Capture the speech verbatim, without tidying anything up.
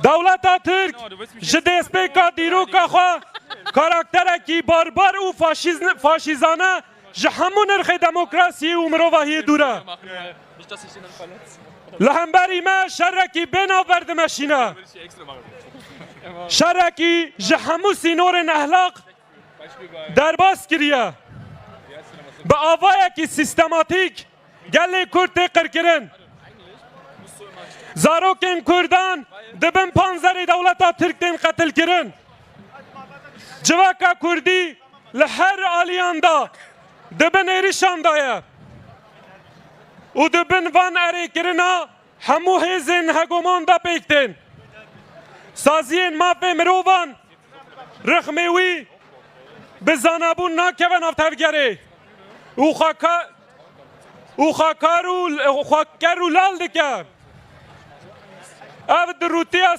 Dewleta Tirk ji destpêka dîroka xwe karakterekî barbar û faşîz-, faşîzane ji hemû nirxê demokrasiyê û mirovahiyê dûr e. Li hemberî me şerekî bênavber dimeşîne. Şerekî ji hemû sînorên ehlaq derbas kiriye. Bi avayekî sîstematîk gelê Kurd tê qirkirin. Zarokên Kurdan di bin panzerê dewleta Tirk tên qetilkirin. Civaka Kurdî li her aliyan de di bin êrişan de ye û di bin van erêkirina hemû hêzên hegoman de pêk tên. Saziyên mafê mirovan rixmê wî bi zanabûn nakeve nav tevgerê û xwe ka-, û xwe kar û xwe ker û lal dike. Ev di rûtiya